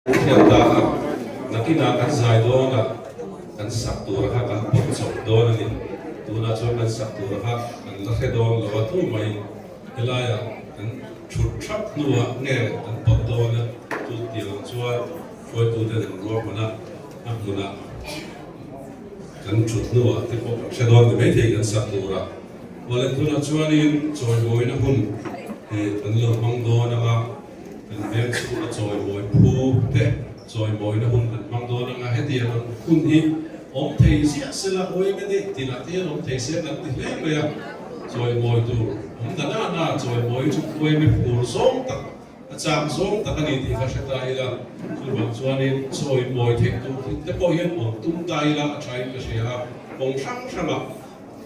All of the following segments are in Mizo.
Thian ta a, nakinah kan zai dawnah kan sak tur kha kan pawt chawp dawn a ni. Tunah chuan kan sak tur kha kan la hre dawn lo a, tumah helaiah kan thut thap hnuah nge kan pawt dawn a, chu tiang chuan hruaituten an ruahman a, a hmunah kan thut hnuah te pawh kan hre dawn ni maithei kan sak turah. Awle tunah chuanin chawimawina hun hi kan lo hmang dawn ang a, kan veng chhunga chawimawi phu te chawimawina hun kan hmang dawn ang a, hetiang ang hun hi awm thei ziah se la awm e daih tinah te hian awm thei se kan ti hle mai a, chawimawi tur awm ta na na chawimawi chu awm e phur zawng tak a chak zawng tak a ni tih kha hre ta ila, chuvang chuanin chawimawi theih tur te pawh hian awm tum ta ila a thain ka hria a, kawng hrang hrangah.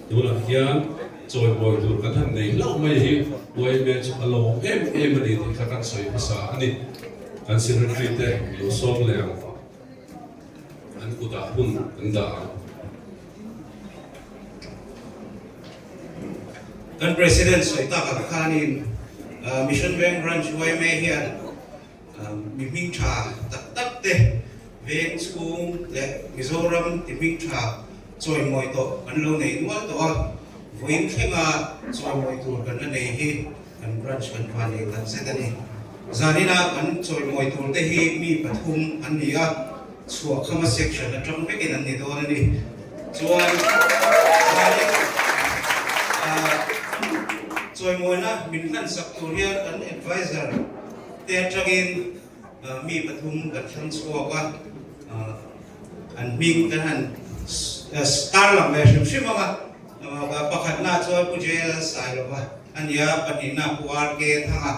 Tunah hian chawimawi tur kan han nei hlauh mai hi YMA chu a lawm em em a ni tih kha kan sawi hmasa a ni. Kan Secretary te lo sawm leh ang, an kutah hun an dah ang. Kan President sawi takah khanin Mission Veng Branch YMA hian mi hming tha tak tak te veng chhung leh Mizoram ti hming tha chawimawi tawh kan lo nei nual tawh a, vawiin thlenga chawimawi tur kan la nei hi kan branch kan van nei tak zet a ni. Zanina kan chawimawi tur te hi mi pathum an ni a, chhuahkhama section atang vekin an ni dawn a ni. Chuan zanin chawimawina min hlansak tur hian kan advisor te atangin mi pathum kan thlang chhuak a, an hming kan han tar lang ve hrim hrim ang a, pakhatna chuan Pu JL Sailova a ni a, pahnihna Pu RK Thanga,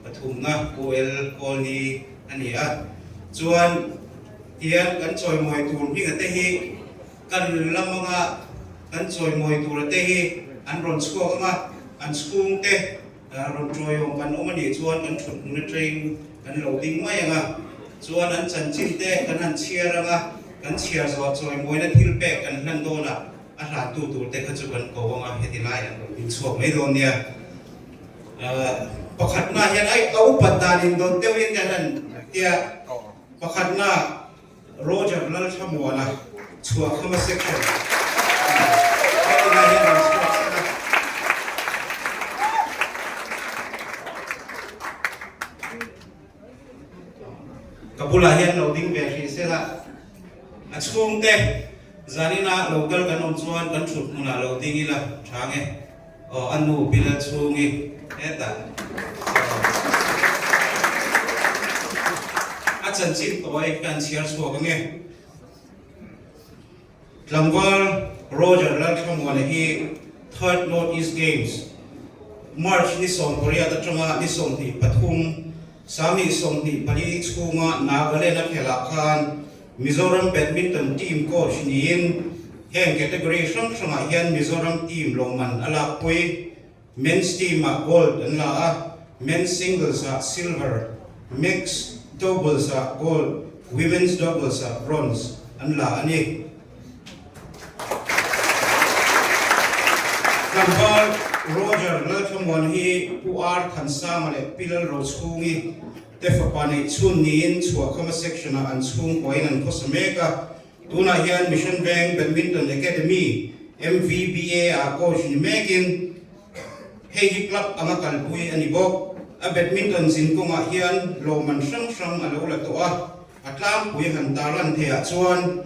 pathumna Pu L Kawlni a ni a, chuan tihian kan chawimawi tur hminga te hi kan lam anga kan chawimawi tura te hi an rawn chhuak ang a, an chhungte Rawn ṭawiawm kan awm a nih chuan kan ṭhut hmun aṭangin kan lo ding mai ang a, chuan an chanchin te kan han chhiar ang a, kan chhiar zawh chawimawina thil pek kan hlan dawn a, a hlantu tur te kha chu kan ko ang a, heti lai an rawn ding chhuak mai dawn nia. Pakhatna hian ai a upat dan in dawt deuhin ka hlan tia, pakhatna Roger Lalthlamuana chhuahkhama section heti lai hian rawn chhuak sek a. Ka bulah hian lo ding ve hrih se la, a chhungte zanina lo kal kan awm chuan kan thut hmunah lo ding ila tha nge. Aw a nu Bilal chhungi hetah a chanchin tawi kan chhiar chhuak ange. Tlangval Roger Lalthlamuana hi Third North East Games March ni 18 atanga ni 23 Sangni 24 chhunga Nagaland a khelh ah khan Mizoram Badminton team coach niin heng category hrang hrangah hian Mizoram team lawmman a lakpui. Men's team ah gold an la a, men's singles ah silver, mixed doubles ah gold, women's doubles ah bronze an la a ni. Tlangval Roger Lalthlamuan hi Pu R Thansanga leh Pi Lalrochhungi te fapa neih chhun niin Chhuahkhama section-ah an chhungkuain an khawsa mek a. Tunah hian Mission Veng Badminton Academy, MVBA, ah coach ni mekin hei hi club anga kalpui a ni bawk. A badminton zin kawngah hian lawmman hrang hrang a lo la tawh a, a tlangpui han tarlan theihah chuan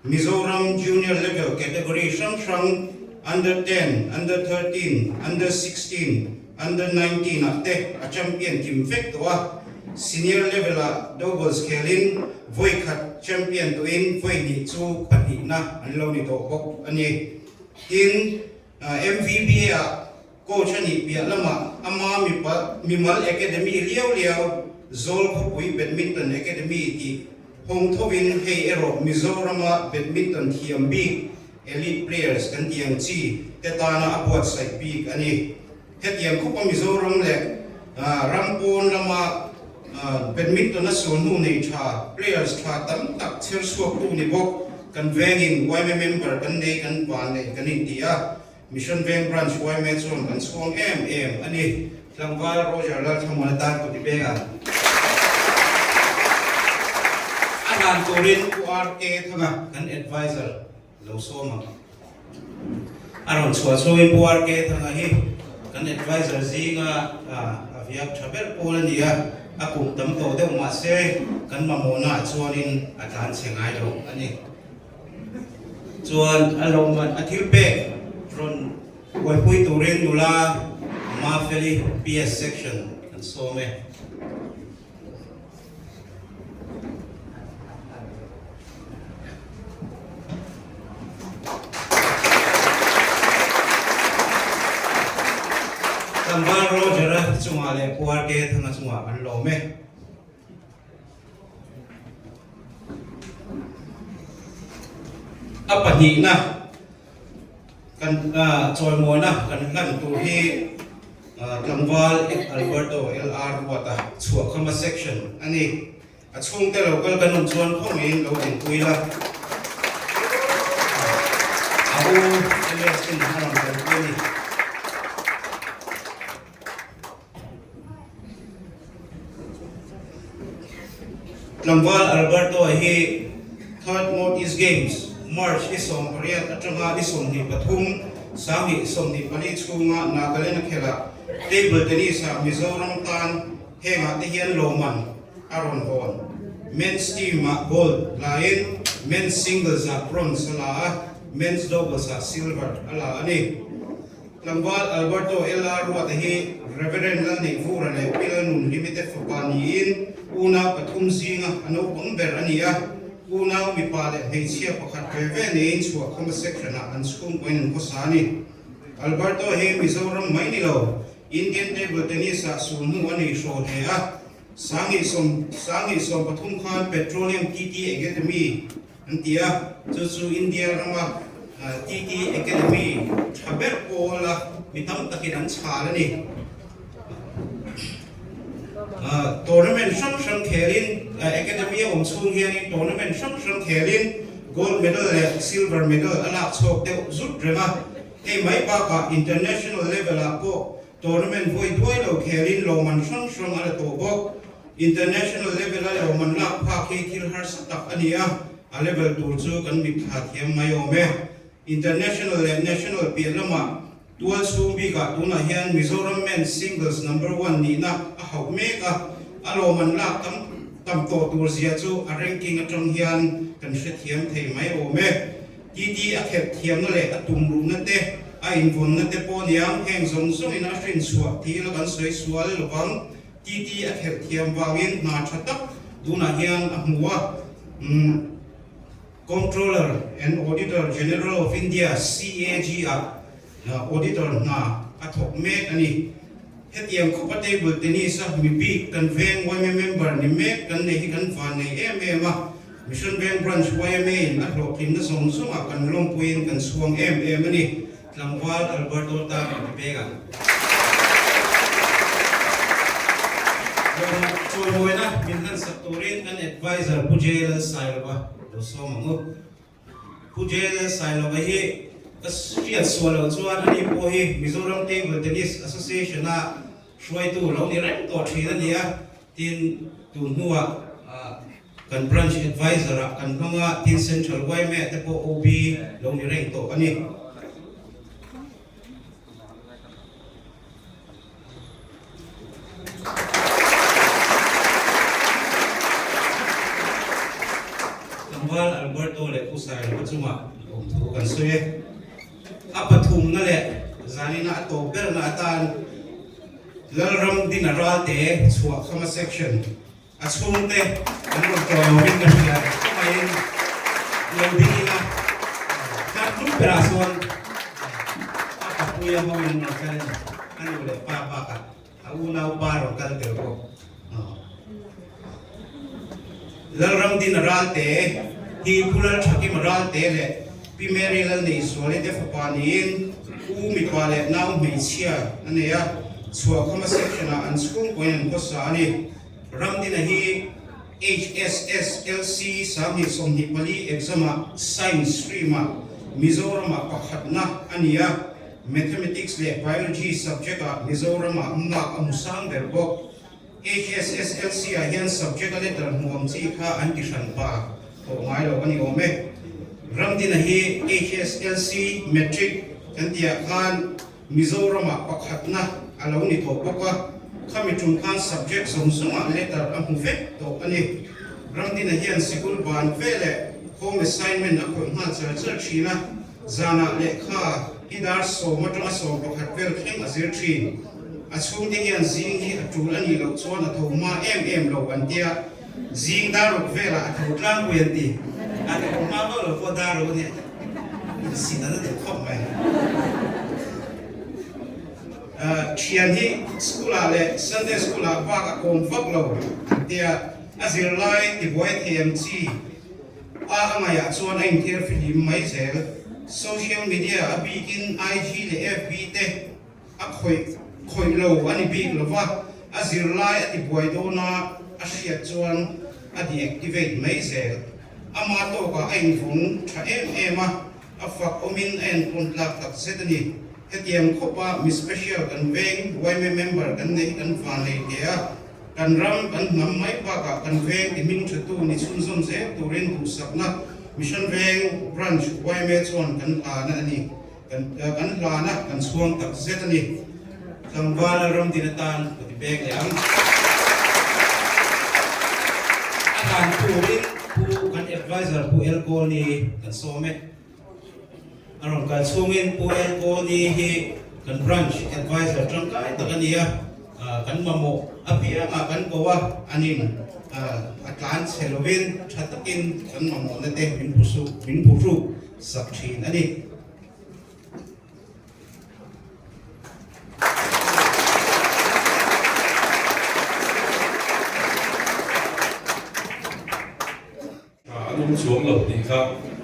Mizoram Junior Level Category hrang hrang Under ten, Under 13, Under 16, Under 19 ah te a champion kim vek tawh a, Senior Level ah doubles khelin vawi khat champion tawhin vawi hnih chu pahnihna an lo ni tawh bawk a ni. Tin, MVBA ah Coach a nih piah lamah ama mimal academy liau liau Zawl Khawpui Badminton Academy tih hawng thovin hei erawh Mizorama badminton thiam bik, elite players kan tih ang chi te tana a buatsaih bik a ni. Hetiang khawpa Mizoram leh ram pawn lama badminton a sualhnu nei tha, players tha tam tak chher chhuaktu ni bawk kan vengin yma member kan nei kan van nei kan inti a. Mission Veng Branch yma chuan kan chhuang em em a ni. Tlangval Roger Lalthlamuana tan kut i peng ang. hlan turin Pu RK Thanga kan adviser lo sawm ang. A rawn chhuah chhungin Pu RK Thanga hi kan adviser zinga a viak tha ber pawl a ni a, a kum tam tawh deuh mahse kan mamawhnaah chuanin a tlan chhe ngai lo a ni. Chuan a lawmman a thil pek rawn buaipui turin nula Mafeli PS section kan sawm e. Tlangval Roger-a chungah leh Pu RK Thanga chungah kan lawm e. A pahnihna kan chawimawina kan hlan tur hi tlangval Alberto LR Ruata chhuahkhama section a ni. A chhungte lo kal kan awm chuan khawngaihin lo dinpui la. A u MS in a rawn kalpui a ni. Tlangval Alberto hi Third North East Games, March ni 18 atanga ni 23, 2024 chhunga Nagaland a khelh ah Table Tennis ah Mizoram tan hengah te hian lawmman a rawn hawn. Men's team ah gold lain men's singles ah bronze a la a, men's doubles ah silver a la a ni. Tlangval Alberto LR Ruata hi Reverend Lalneihvura leh Pi Lalnun Limited fapa niin unau pathum zinga a naupang ber a ni a. Unau mipa leh hmeichhia pakhat ve ve neiin chhuahkhawma section-ah an chhungkawiin an khawsa a ni. Alberto hi Mizoram mai ni lo, Indian Table Tennis-ah sulhnu a nei hraw hle a. 2013 khan Petroleum TT Academy An ti a, chu chu India rama TT Academy tha ber pawla mi tam takin an chhal a ni. Tournament hrang hrang khelin, Academy a awm chhung hianin tournament hrang hrang khelin gold medal leh silver medal a lak chhuak deuh zut reng a. Hei mai bakah international level ah pawh tournament vawi duai lo khelin lawmman hrang hrang a la tawh bawk. International level a lawmman lak phak hi thil harsa tak a ni a, a level tur chu kan mitthla thiam mai awm e. International leh national piah lamah tual chhung bikah tunah hian Mizoram Men's Singles number one nihna a hauh mek a, a lawmman lak tam tam tawh tur zia chu a ranking atang hian kan hrethiam thei mai awm e. TT a khelh thiamna leh a tumruhna te, a invawnna te pawh niang heng zawng zawngin a hrinchhuah tih ila kan sawi sual lovang. TT a khelh thiam vangin hna tha tak tunah hian a hmu a. Comptroller and Auditor General of India, CAG, ah Auditor hna a thawk mek a ni. Hetiang khawpa table tennis a mi bik kan veng yma member ni mek kan nei hi kan van nei em em a. Mission Veng Branch yma in a hlawhtlinna zawng zawngah kan lawmpuiin kan chhuang em em a ni. Tlangval Alberto tan a ti pek ang. Chawimawina min hlan sak turin kan adviser Pu JL Sailova lo sawm ang u. Pu JL Sailova hi ka hriat sual loh chuan ani pawh hi Mizoram Table Tennis Association a hruaitu lo ni reng tawh thin a ni a, tin tun hnuah kan branch adviser ah kan hmang a, tin Central yma te pawh OB lo ni reng tawh a ni. Tlangval Alberto leh Pu Sailova chungah lawmthu kan sawi e. A pathumna leh zanina a tawp berna atan Lalram Dina Ralte chhuahkhama section A chhungte an rawn tawh lo in ka hria khawngaihin lo ding ila tlar tlum berah chuan a papuia ho in rawn kal a ni a nu leh pa bakah a unau pa rawn kal tel bawk Lalramdina Ralte hi Pu Lalthakima Ralte leh Pi Mary Lalneihzuali te fapa niin U mipa leh nau hmeichhia a nei a, Chhuahkhama section-ah an chhungkawiin an khawsa a ni. Ramdina hi HSSLC 2024 exam-ah Science stream-ah Mizoram-ah pakhatna a ni a, Mathematics leh Biology subject-ah Mizoram-ah mark a hmu sang ber bawk. HSSLC-ah hian subject-a letter hmuam chi kha an ti hran pa. tawh ngai lo a ni awm e. Ramdina hi HSLC Matric kan tihah khan Mizoramah pakhatna a lo ni tawh bawk a, khami tum khan subject zawng zawngah letter a hmu vek tawh a ni. Ramdina hian sikul ban ve leh home assignment a khawih nghal char char thin a, zanah lehkha hi dar sawm atanga 11 vel thleng a zir thin. A chhungte hian zing hi a tul a nih loh chuan a tho hma em em lo an tia, zing dar ruk velah a tho tlangpui an ti. A tho hma vak lo pawh dar ruk a nia. Sin an duh khawp mai. Thian hi school ah leh Sunday school ah bak a kawm vak lo an tia, a zirlai tibuai thei ang chi a a ngaihah chuan a inthiar fihlim mai zel. Social media a bikin IG leh FB te a khawih khawih lo a ni bik lo va, a zirlai a tibuai dawn a a hriat chuan a deactivate mai zel. Ama tawkah a invawng tha em em a, a fak awmin a enkawn tlak tak zet a ni. Hetiang khawpa mi special kan veng yma member kan nei kan van nei hle a, kan ram kan hnam mai bakah kan veng ti hming thatu ni chhunzawm zel turin duhsakna Mission Veng Branch yma chuan kan hlana a ni. Kan hlana kan chhuang tak zet a ni. Tlangval ramdin atan ka ti pek leh ang. A hlan turin Pu kan adviser Pu El Kawlni kan sawm e. A rawn kal chhungin Pu El Kawlni hi kan branch adviser tangkai tak a ni a, kan mamawh apiangah kan ko a, anin a tlan chhe lovin tha takin kan mamawhna te min phuhruk sak thin a ni. Tha an awm chuang lo tih kha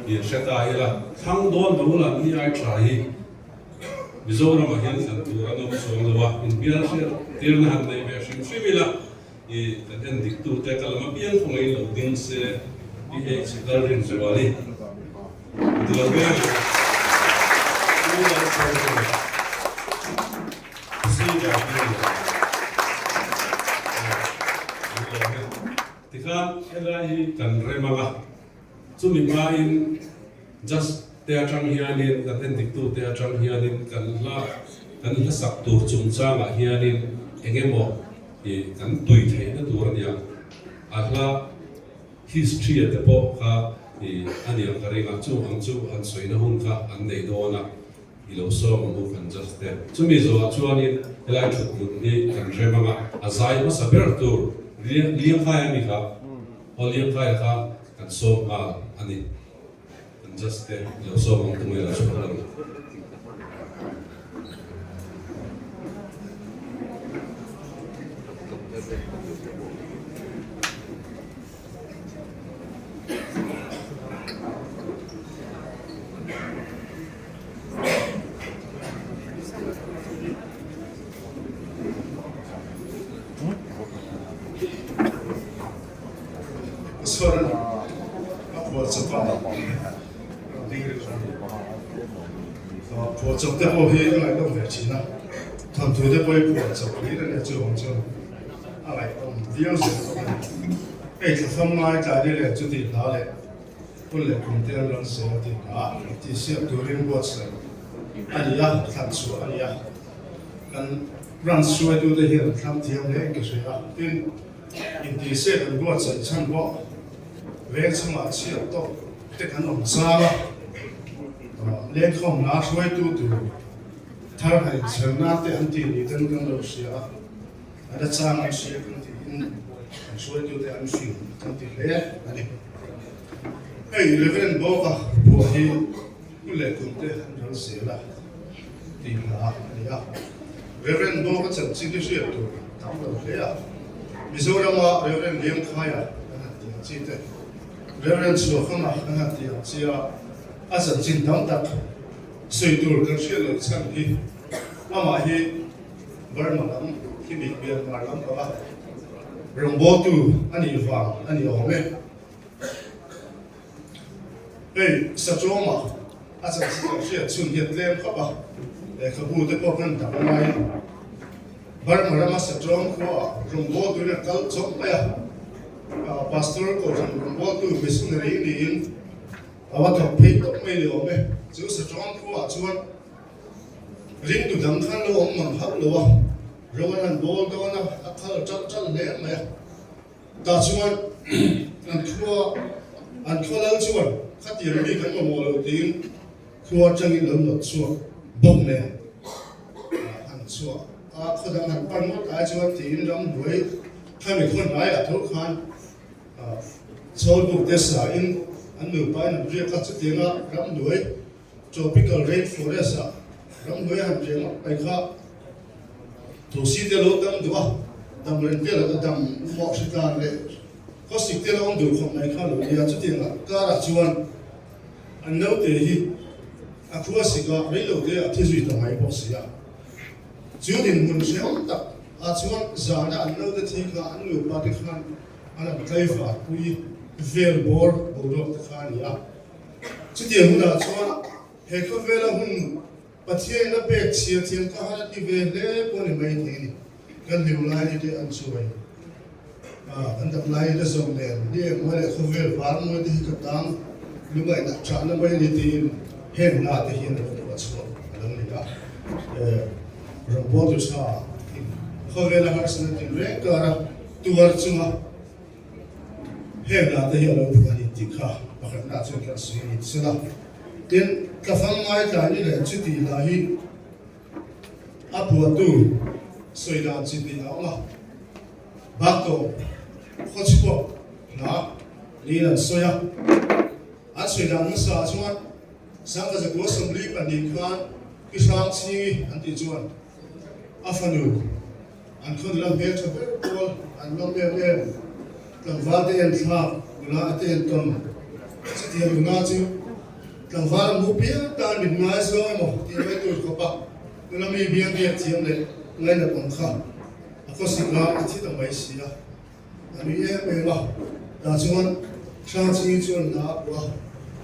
in hre ta ila, thlang dawn lo la ni ai tha hi Mizoramah hian thlan tur an awm chuang lo a, inbial hriat tirna han nei ve hrim hrim ila i kan en dik tute ka lam apiang khawngaih lo ding se PH Lalrinzuali. Tikhan helai hi kan rem anga, chumi hmain just te atang hianin kan endiktu te atang hianin kan hla kan hlasak tur chungchangah hianin eng emaw ih kan tui theihna tur a nia, a hla. History a te pawh kha i a niang ka ring a, chung ang chu han sawina hun kha an nei dawn a, i lo sawm ang u kan judge te. Chumi zawhah chuanin helai thut hmun hi kan hrem ang a, a zai hmasa ber tur Liangkhaia mi kha, aw Liangkhaia kha kan sawm nghal a ni. Kan judge te i lo sawm ang tunge lo chhuak lo. Sorry, a phuah chawp a ding rih a phuah chawp te pawh hi a ngaihnawm ve thin a thawnthu te pawh hi phuah chawp hlir a nia chu awm chuan a ngaihnawm viau zel bawk a ni. Hei thlafam ngai tlai ni leh chuti hla leh hun leh kum te an rawn zel a tih hla tih siam turin buatsaih a ni a, thlan chhuah a ni a, kan branch hruaitute hian an thlang thiam hle in ka hria a, tin intihsiak an buatsaih chhan pawh veng chungah chhiat tawk te kan awm chang a, lengkhawmna hruaitu tur thar han inchherna te an tih ni ten kan lo hria a. A la chang an hria kan tiin an hruaitute an hrim kan ti hle a ni. Hei Reverend Bawka phuah hi pu leh kumte an ral zel a tih hla a ni a. Reverend Bawka chanchin hi hriat tur tam lo hle a. Mizorama Reverend Liangkhaia kan han ti ang chi te, Reverend Chhuakhama kan han ti ang chi a, a chanchin tam tak sawi tur kan hriat loh chhan hi amah hi Burma lam khi bik Myanmar lam panga rawngbawltu a nih vang a ni awm e. Hei Sachawma a chanchin kan hriat chhun hian tlem khawp a, lehkhabu te pawh hman tak a ngai. Burma rama Sachawm khuaah rawngbawltuin a kal chawp mai a. Pastor Kohhran rawngbawltu missionary niin a va thawk phei tawp mai ni awm e. Chu Saṭawng khuaah chuan ringtu dang khan lo awm mang hauh lo a, ro an han bawl dawn a, a khal ṭalh ṭalh hle mai a. Tah chuan an khua an khua lal chuan khatiang mi kan mamawh lo tiin khua atangin lo nawt chhuak bawk nen han chhuah a, khaw dang han pan ngawt ai chuan tiin ramhnuai khami khaw hnaiah tho khan chhawlbuk te sa in an nupa in an riak a, chutianga ramhnuai tropical rain forest ah ramhnuai han riah ngawt mai kha Thosi te lo dam duh a, dam reng te lo dam mawh hri tlan leh khawsik te lo awm duh khawp mai kha lo nia. Chutiangah karah chuan an naute hi a khua sik a, reilo te a thi zui ta mai bawk si a. Chu dinhmun hrehawm tak ah chuan zana an naute thi kha an nupa te khan an han tlaivar pui vel bawr boruak te kha a ni a. Chutiang hunah chuan he khawvela hun Pathian a pek chhia thiam ka han a ti ve hle pawh ni mai thei ni. Kan hlim lai ni te an chuai a, kan dam lai ni te zawng nen ni eng mawi leh khawvel var mawi te hi ka tang lungaihna chahna mai a ni tiin heng hna te hian a lo phuah chhuak a lo ni a. Rawngbawltu tha in khawvela harsatna tinreng kara tuar chunga Heng lah te hi a lo phuah a ni tih kha pakhatna chuan kan sawi a ni ti sela. Tin, tlafang ngaitlai ni leh chuti lah hi a phuahtu sawi dan chi hnih a awm a. Bakto khawchhuak hla niin an sawi a. An sawi dan hmasa chuan Sangha Zakua 42 khan Pi Hrang Chhingi an tih chuan a fanu An khaw nula hmel tha ber pawl an lawm em em. Tlangval te en thlak, nula a te en tawn. Chutiang nula chu tlangval a hmuh piang tan mit ngai zawng emaw tih mai tur khawp a, nula mi biang biak thiam leh ngainat awm kha a khawsik a, a thi ta mai si a. A nui em em a, tah chuan Hrangchhingi chuan hna a puah a,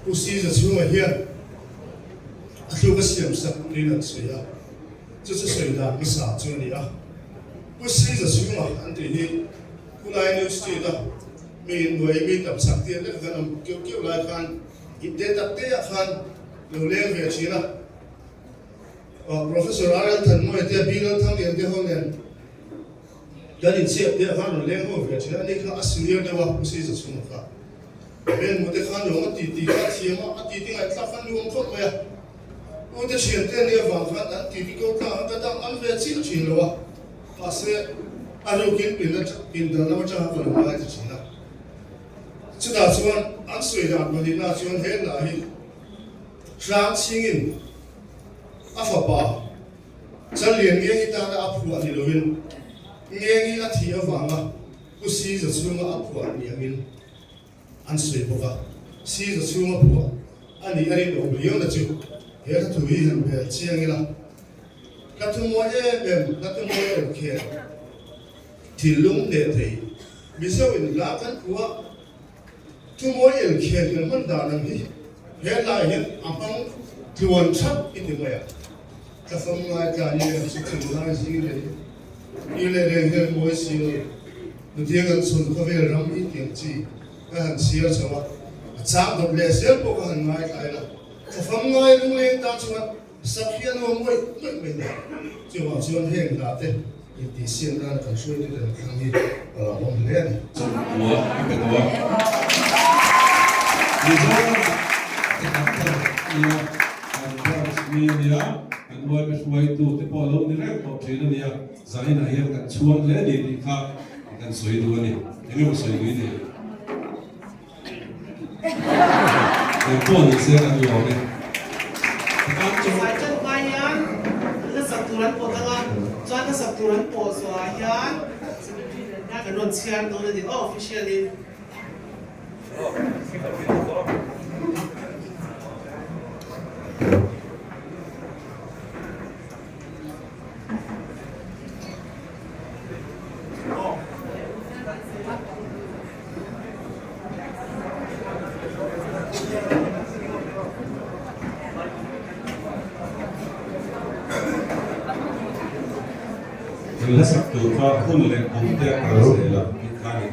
Pu Siza chhungah hian a thluk a siam sak niin an sawi a, chu chu sawi dan hmasa chu a ni a. Pu Siza chhungah an tih hi Kulai New Street a mi inbuai mi tam chak tir lek kan awm keuh keuh lai khan inte tak te ah khan lo leng ve thin a, Professor RL Thanmawia te, B Lalthanglian te ho nen Kan inchhiat te khan rawn leng ho ve thin a, ani kha a senior deuh a, Pu Siza chhunga kha. Hmel hmuh te khan nuam a ti ti kha a thiam a, a ti ti ngaihthlak khan nuam khawp mai a. U te thian te ania vang khan an ti ti ko tlang a, ka dang an ve chiah thin lo a, mahse a rukin pin pin dal lam atanga ka lo ngai ta thin a. Chutah chuan an sawi dan pahnihna chuan he hna hi hrang chhingin a fapa Chalian Ngengi tana a phuah ni loin Ngengi a thih avanga Pu Siza chhunga a phuah ni angin an sawi bawk a. Siza chhunga phuah a nih a rinawm riauna chu he hla thu hi han bel chiang ila, Hla thu mawi em em, hla thu mawi em khian thinlung hneh thei Mizo in hla kan phuah Thu mawi el khian kan hman dan ang hi he hlaiah hian a hmang tluan thap i ti mai a. Thlafam ngai tlan i leh chu thil lai zing leh i leh reng hian mawi si lo. Nutiang an chhun khawvel ram i tiang chi ka han chhiar chho a, a chak dawp leh zel pawh ka han ngai tlai la. Thlafam ngai lungleng tan chuan Sakhi a nuam ngawih ngawih mai ni. Chuvang chuan heng hla te intihsiam nana kan hruaitu te an thlang hi a lo awm hle a ni. Chawlhkua a pe tawh a. Mizoram ah te kan thar nia, kan branch mi a nia, kan yma hruaitu te pawh a lo ni reng tawh thin a nia, zaninah hian kan chhuang hle a ni tih kha kan sawi duh a ni. Eng emaw sawi duh i nei? Engpawh ni se kan lawm e. Tikhan chu. Zai tan hma hian hla sak tur an pawt ang a, chuan hla sak tur an pawh zawhah hian Secretary nen hian kan rawn chhiar dawn a ni aw official in. Kan hla sak tur kha hun leh kum te a kal zel a tih kha a ni.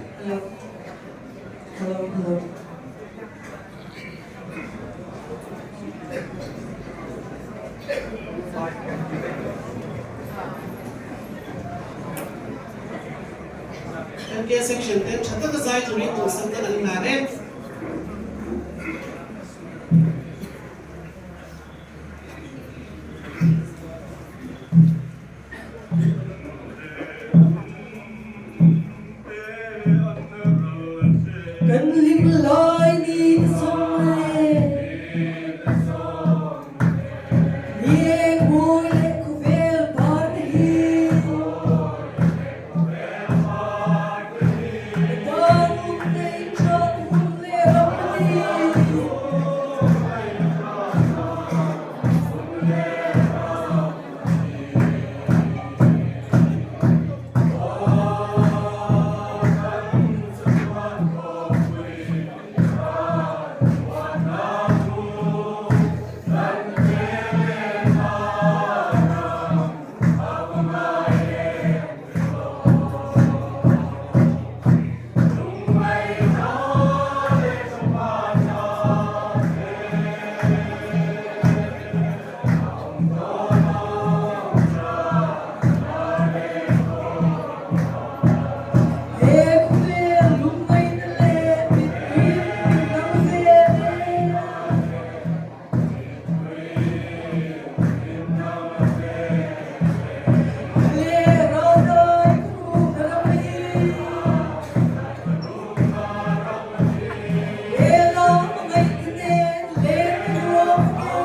MK Section ten tha taka zai turin duhsakna kan hlan e. Kan hlim lai ni te sawng le Ni eng mawi leh khawvel par te hi Ka tan um nei than hun leh ram a ni. He khawvel lungngaihna leh mittui min dang vel e. Le ralnai ka rum na ram hi. He lam ngaihna nen len ka nuam e.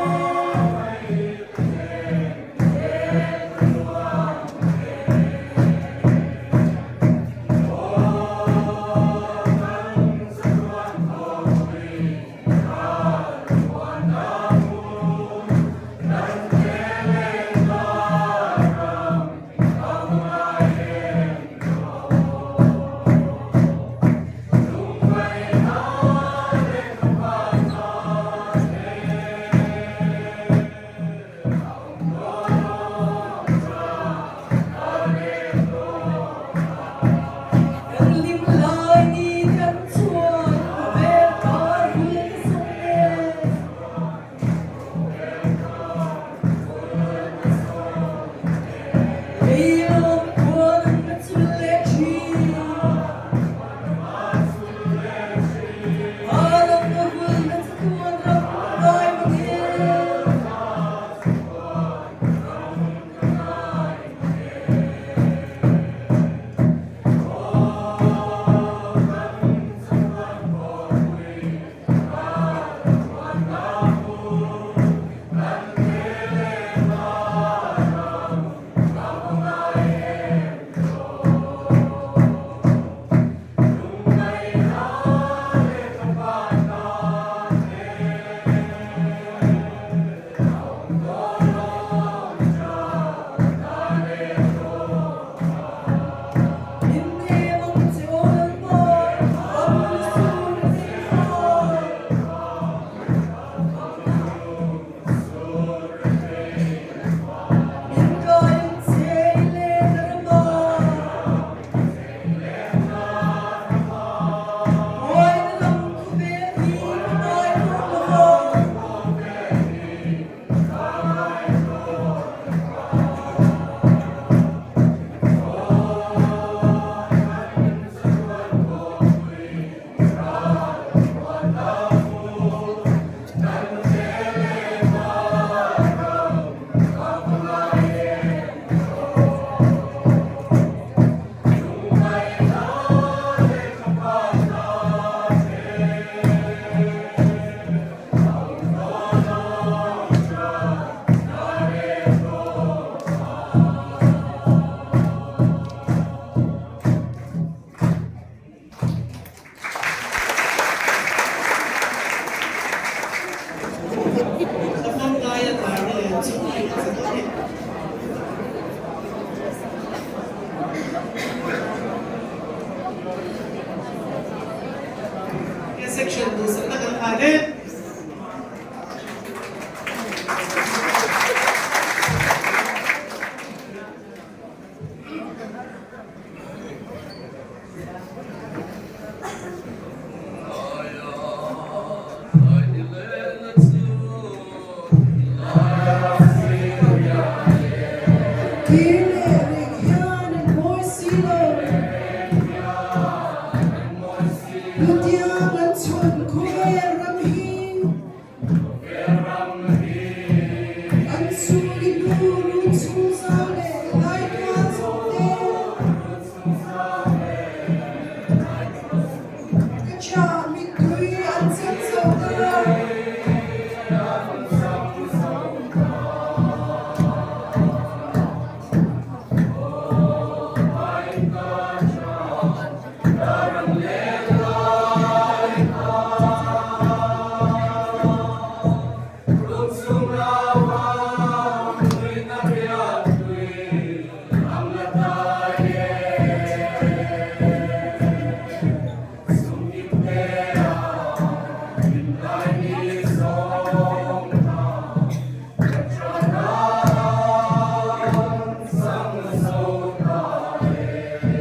Kan lim lai ni kan chuan khawvel par hul ka sawm e. Leilawm khuan an ka chul leh thin. Alam ka hul na chatuan ram ka ngai mang e. Min nem ang che aw Lalpa, ram sur a nei fa. Min kai ang che i let a rama. Buaina lam khawvel hi ka ngai tawh lo va. Ka fam laia tar na lian chu a in za dawn e. He section duhsakna kan hlan e. Kir leh reng hian an mawi si lo. Lutiang an chhawn khawvel ram hi. An chung i hnu run chung zau leh lai tual zawng te. Ka tha mittui an cham zo ta.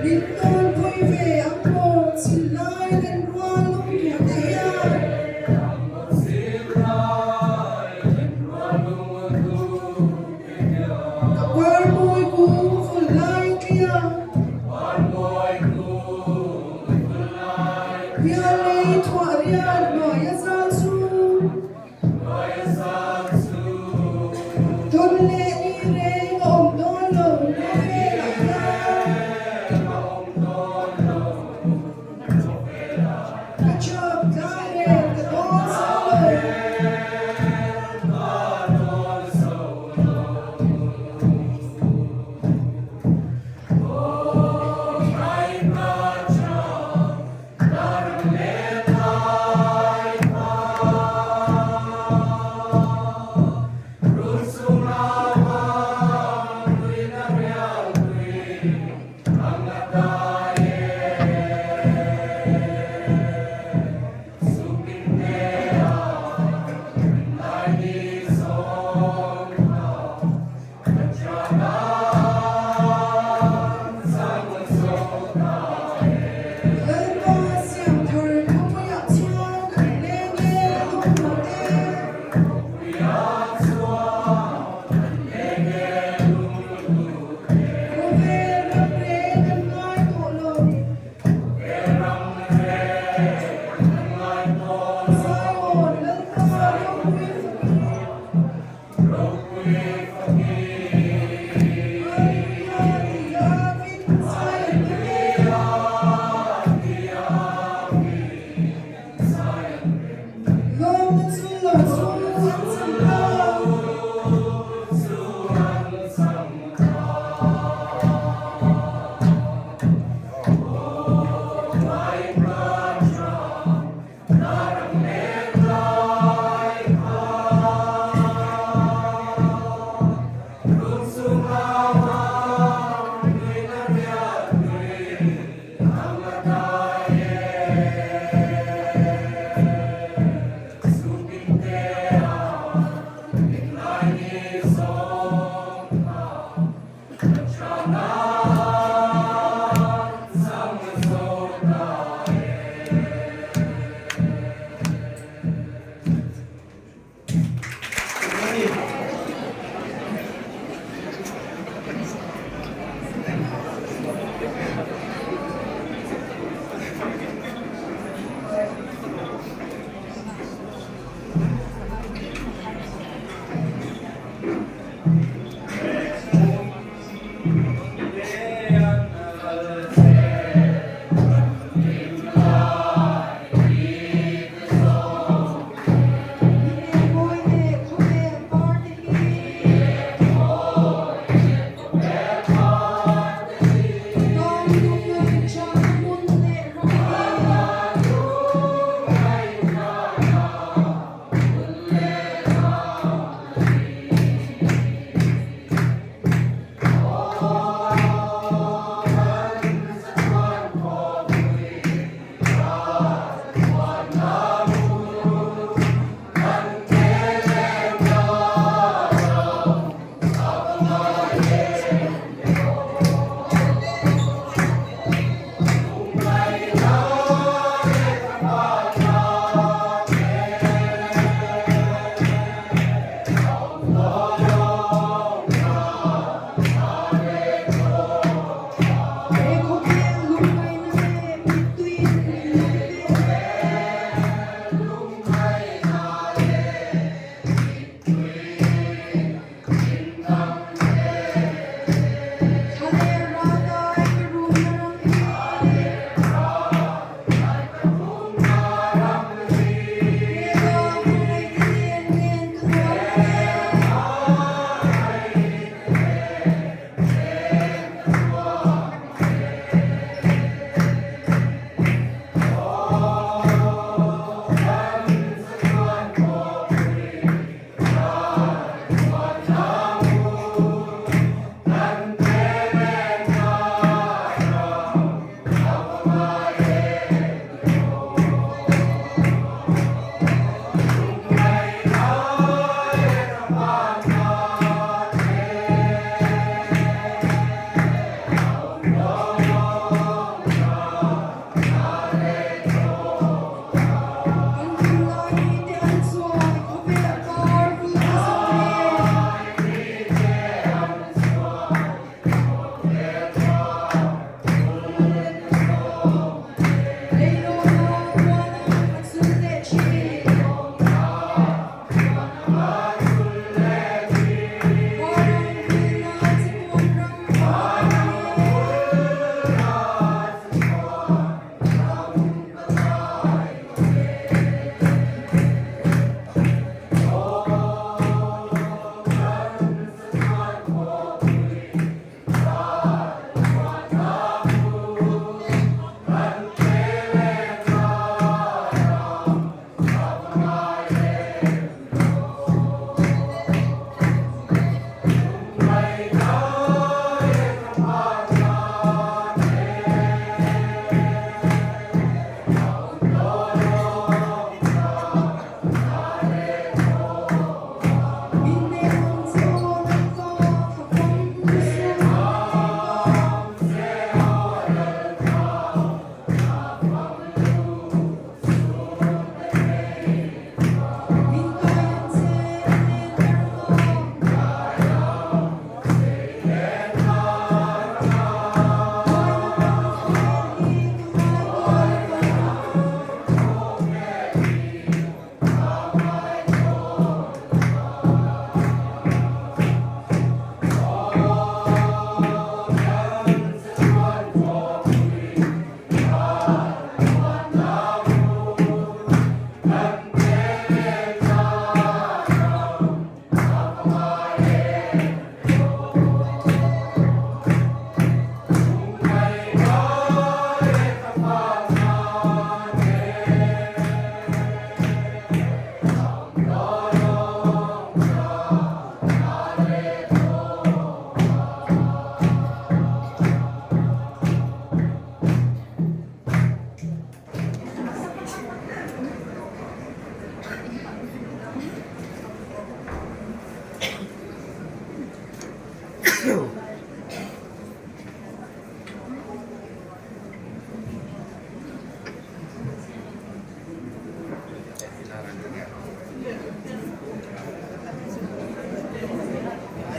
Min tawn pui ve ang maw chillai len rual lung duh te hian. Ka parmawi kung vul lai tlia. Pialei thuah rian hnuai a zal chu. Tawn leh ni reng a awm dawn lo khawvelah hian. Ka chap tlai reng ka dawn zo lo.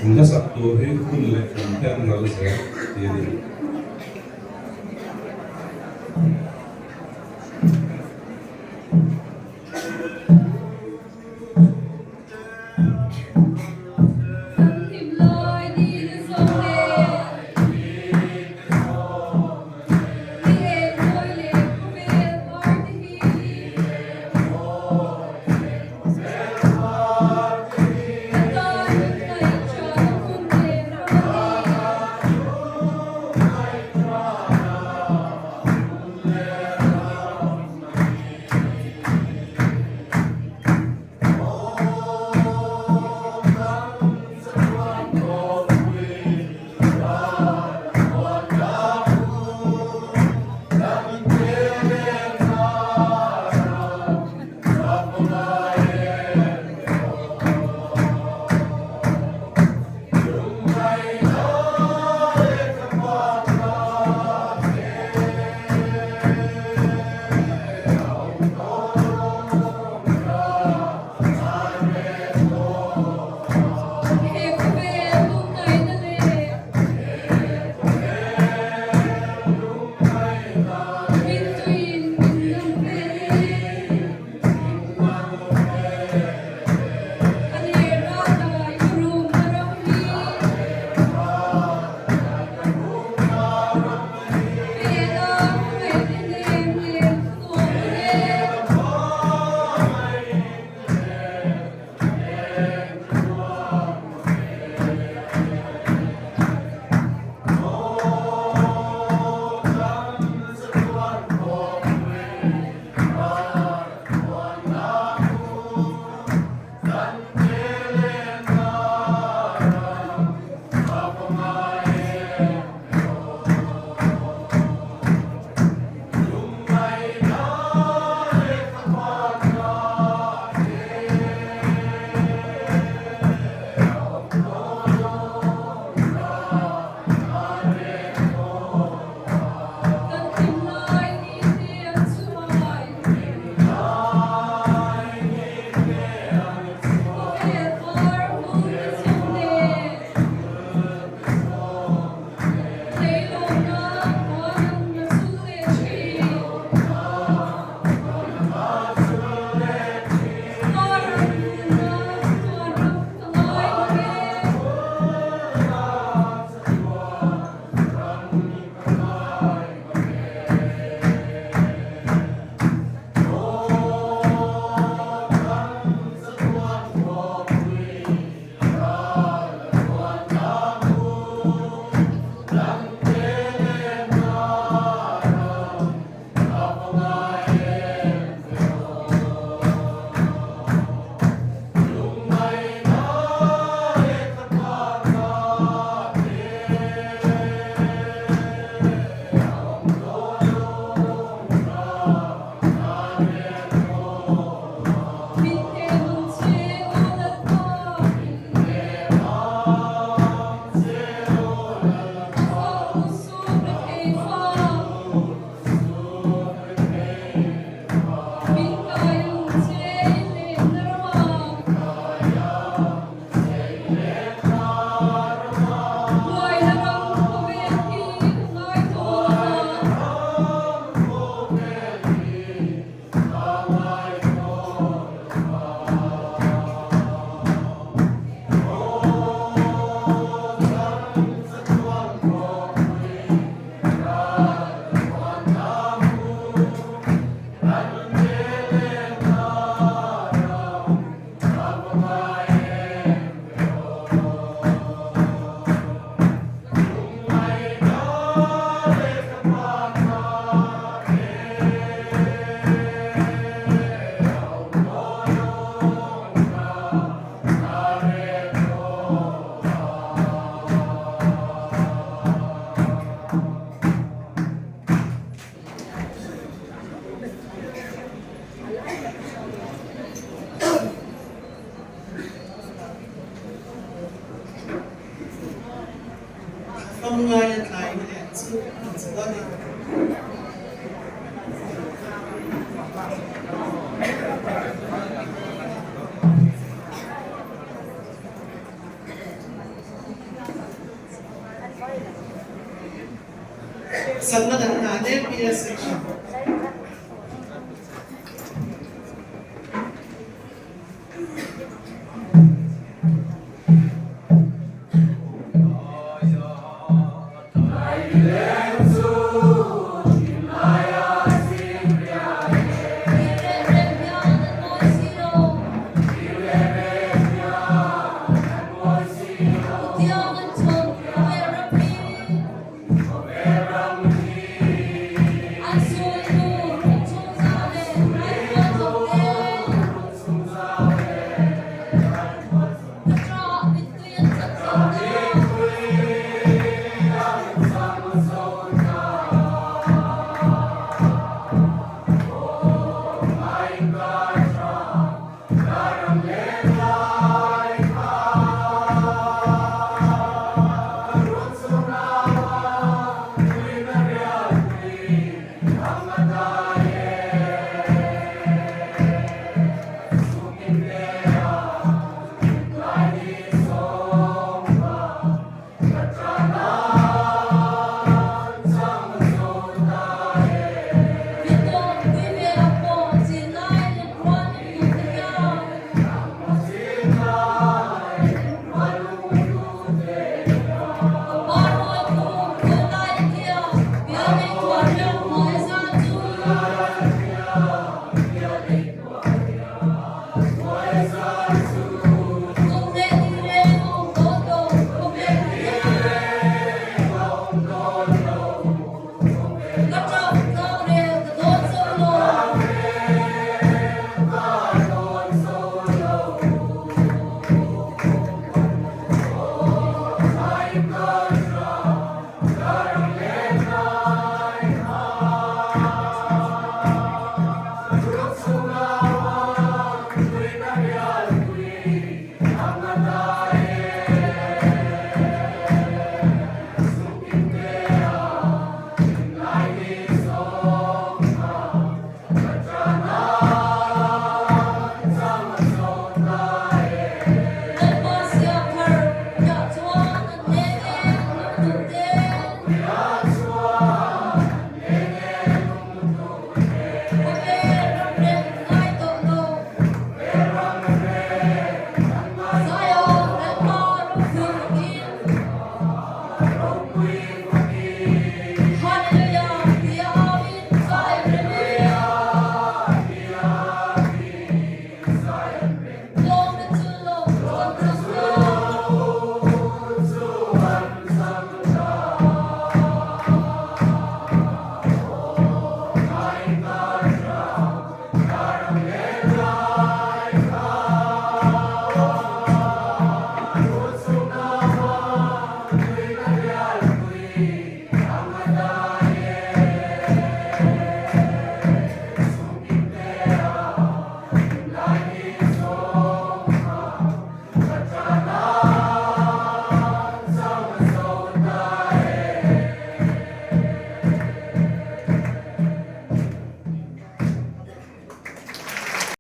In hlasak tur hi hun leh kum te an ral zel tih a ni. Famngaia tlai leh chu an che dawn a ni. Duhsakna kan hlan e PS section.